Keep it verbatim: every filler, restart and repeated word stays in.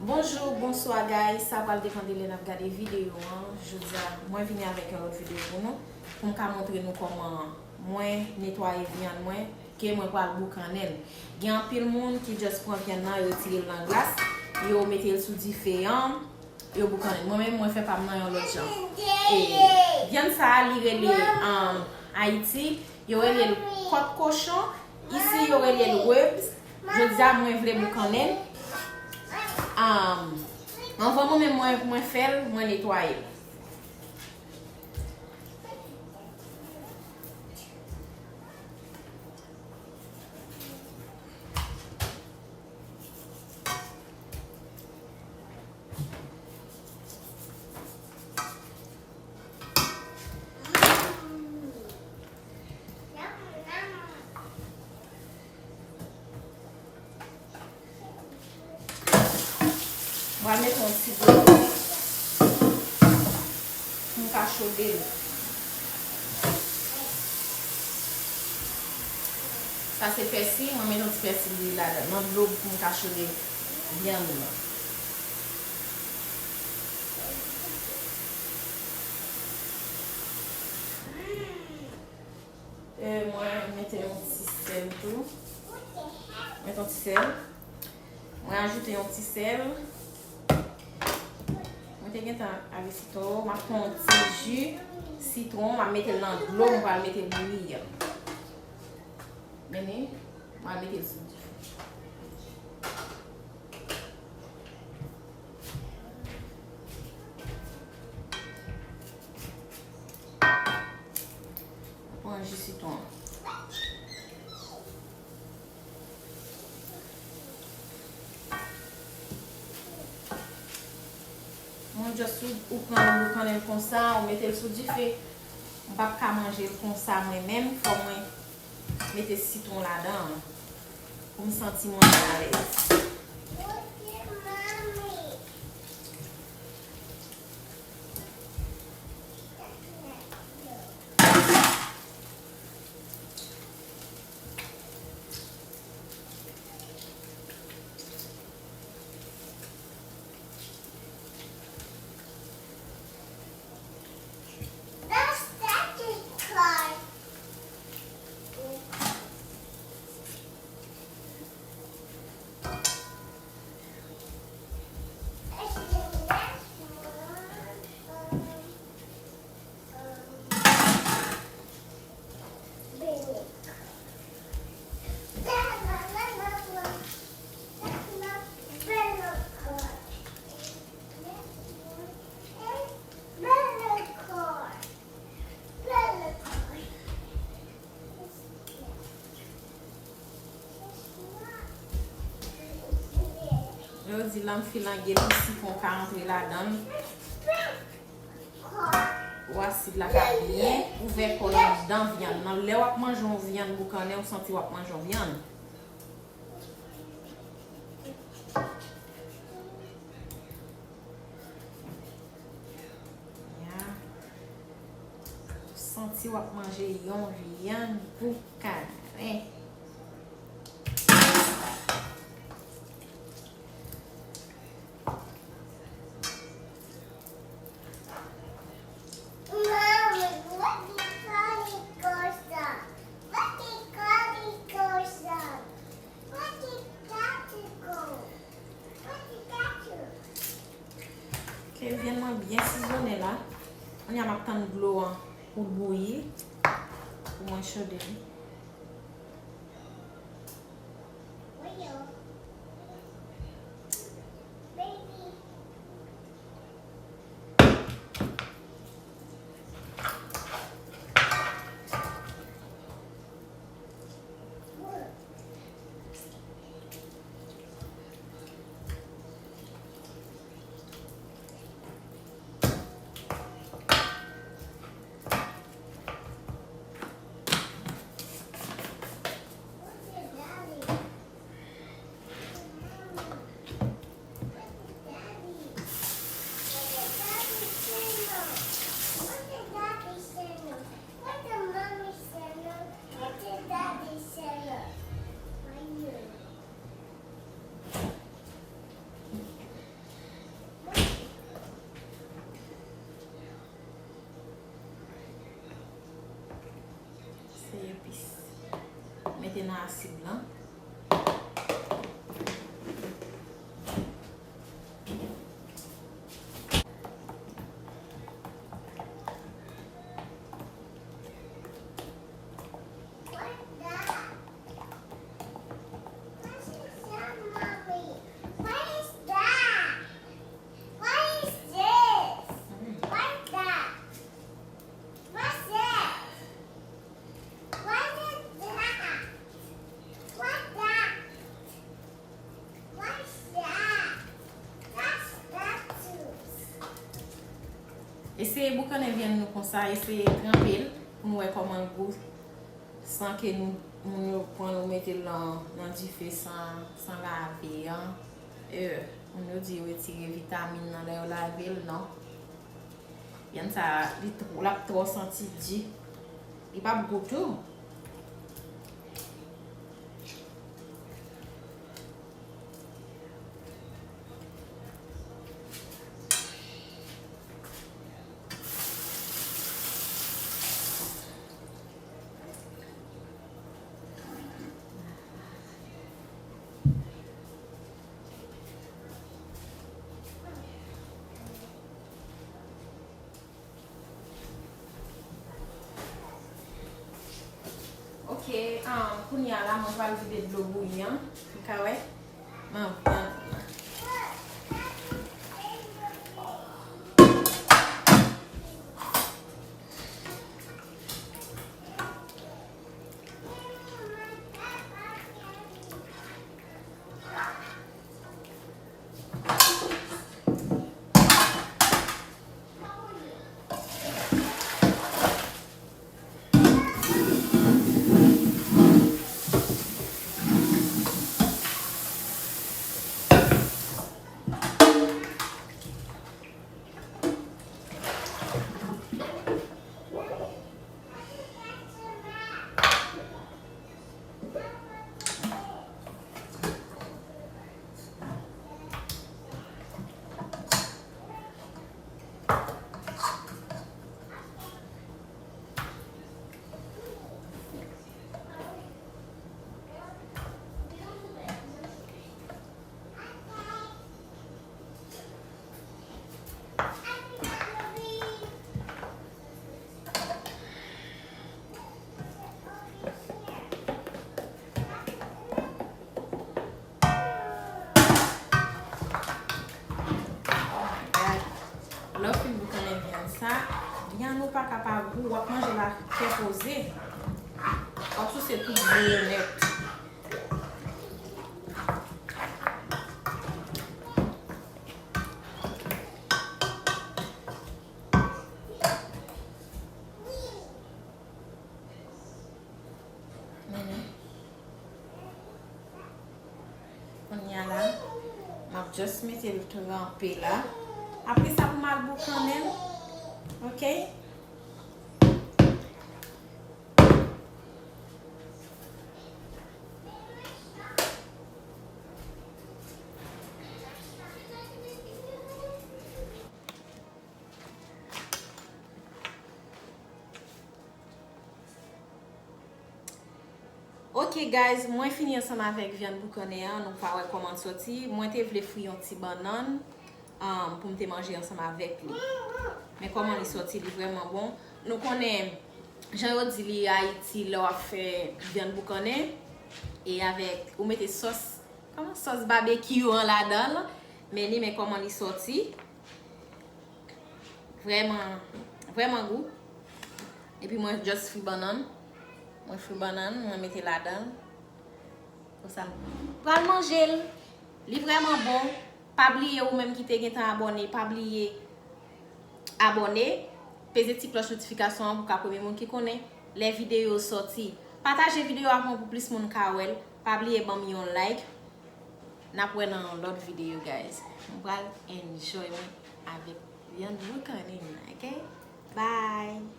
Bonjou, bonswa guys, sa pral depann de lè n ap gade videyo an. Jodi a, mwen vini avèk yon lòt videyo pou nou, pou m ka montre nou kòman mwen netwaye vyann mwen, ke mwen pral boukannen l. Gen anpil moun ki just pran vyann nan, yo retire l nan glas, yo mete l sou dife an, yo boukannen l. Mwen menm, mwen fè pa m nan yon lòt jan. E vyann sa a, li rele, um, Ayiti, yo rele l kòt kochon, isi yo rele l ribs. Jodi a, mwen vle boukannen l. Um, anvan mwen menm mwen, mwen fè l, mwen netwaye l. Mwen mete yon ti dlo pou m ka chode l. Sa se pèsi, mwen mete yon ti pèsi bouyi ladan, nan dlo pou m ka chode vyann nan. E mwen mete yon ti sèl tou. Mete yon ti sèl. Mwen ajoute yon ti sèl. Mwen te gentan avè sitwon. M ap pran yon ti ji sitwon. M ap mete l nan dlo. Mwen pral mete bouyi an. Mennen, mwen mete l sou dife. Pran ji sitwon. Mwen just ou, ou pran l, ou boukannen l konsa, ou mete l sou dife. M p ap ka manje l konsa mwen menm, fò mwen mete sitwon ladan an pou m santi mwen alèz. Lè yo di lanm filange pou sitwon ka antre ladan l, pou asid la ka byen ouvè kò l anndan vyann nan. Lè w ap manje yon vyann boukannen, ou santi w ap manje yon vyann. Ya. Ou santi w ap manje yon vyann boukannen. Ok, vyann mwen byen sizonnen la. Kounye a m ap tann dlo an pou l bouyi, pou mwen chode l. nan asid lan. Eseye boukannen vyann nou konsa, eseye tranpe l pou nou wè kòman l gou san ke nou, moun yo pran l ou mete l nan, nan dife san, san lave an. E, moun yo di yo retire vitamin nan lè yo lave l, non. Vyann sa, li twò, l ap twò santi di. Li p ap gou tou. Ok, um, kounye a la, mwen pral vide dlo bouyi an. Ou ka wè? Mwen, mwen, Lè w fin boukannen vyann sa, vyann ou pa ka pa gou, w ap manje l ak kè poze. W ap souse tout gou yo nèt. Kounye a la, m ap just mete l tranpe la. Apre sa, pou m al boukannen l, ok? Ok guys, mwen fini ansanm avèk vyann boukannen an, nou pa wè kòman l sòti. Mwen te vle fri yon ti bannann, um, pou m te manje ansanm avèk li. Men kòman li sòti, li vrèman bon. Nou konnen, jan yo di li Ayiti, lè w ap fè vyann boukannen, e avèk, ou mete sòs, kòman, sòs babekyou an ladan l, men li, men kòman li sòti. Vrèman, vrèman gou. Epi mwen just fri bannann. Mwen fri bannann, mwen mete ladan. Konsa m pral manje l. Li vrèman bon. Pa bliye ou menm ki te gentan abòne, pa bliye abòne. Peze ti klòch notifikasyon an pou w ka premye moun ki konnen lè videyo sòti. Pataje videyo a pou plis moun ka wè l. Pa bliye ban m yon like. N ap wè nan yon lòt videyo, guys. Mwen pral enjoy mwen avèk vyann boukannen an, ok? Bye!